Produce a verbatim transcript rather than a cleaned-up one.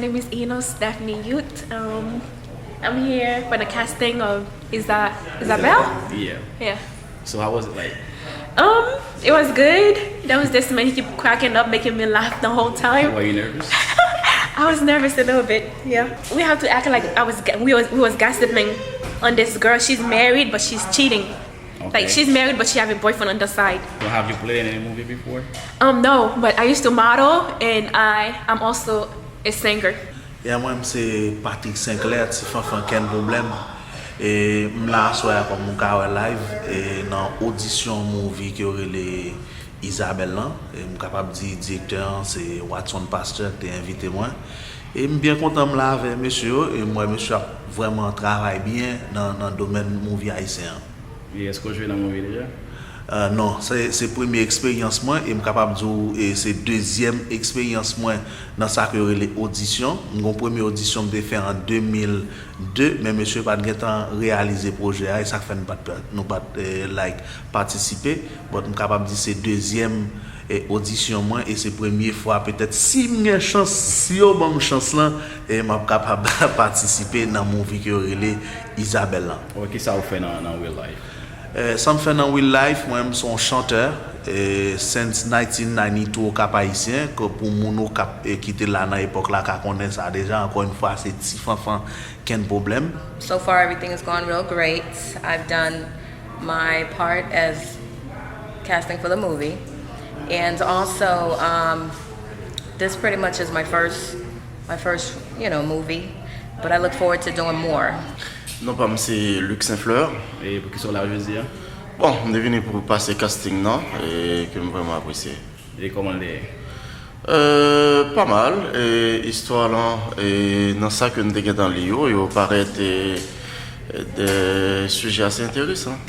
name is Enos Daphne Youth. Um, I'm here for the casting of Isa- Isabel. Yeah. Yeah. So how was it like? Um, it was good. There was this man, he keep cracking up, making me laugh the whole time. Were you nervous? I was nervous a little bit. Yeah. We have to act like I was. We was. We was gossiping on this girl. She's married, but she's cheating. Okay. Like, she's married, but she have a boyfriend on the side. So have you played in any movie before? Um, no, but I used to model, and I am also a singer. Yeah, mwen m se Patrick Sinclair, Ti Fanfan Kenn Pwoblèm. E m la aswè a kòm ou ka wè live e nan odisyon movie ke yo rele Isabelle lan. E m kapab di direktè an se Watson Pasteur ki te envite mwen. E m byen kontan m la avè mesye yo e m wè mesye ap vrèman travay byen nan nan domèn movie ayisyen an. E èske w jwe nan movie deja? Uh, non, se se premye eksperyans mwen e m kapab di w e se dezyèm eksperyans mwen nan sa ke yo rele odisyon. M gon premye odisyon m te fè an de mil de, men mesye pa t gentan reyalize pwojè a e sa k fè nou pa t nou pa t eh, like patisipe. But m kapab di se dezyèm eh, odisyon mwen e se premye fwa petèt si m gen chans, si yo ban m chans lan, e m ap kapab patisipe nan movie ke yo rele Isabelle lan. Ou ki sa ou fè nan nan real life? Eh, sa m fè nan real life, mwen m se yon chantè. E since nineteen ninety-two Okap Ayisyen, ke pou moun Okap eh, ki te la nan epòk la ka konnen sa deja, ankò yon fwa se Ti Fanfan Kenn Pwoblèm. So far, everything has gone real great. I've done my part as casting for the movie, and also um, this pretty much is my first, my first, you know, movie. But I look forward to doing more. Non pa m se Luc Saint Fleur. E pou ki sa w la jodi a? Bon, m te vini pou pase casting nan e ke m vrèman apresye. E kòman l te ye? Euh, pa mal. E istwa lan e nan sa ke n te gentan li yo, yo parèt e de sijè ase enteresan.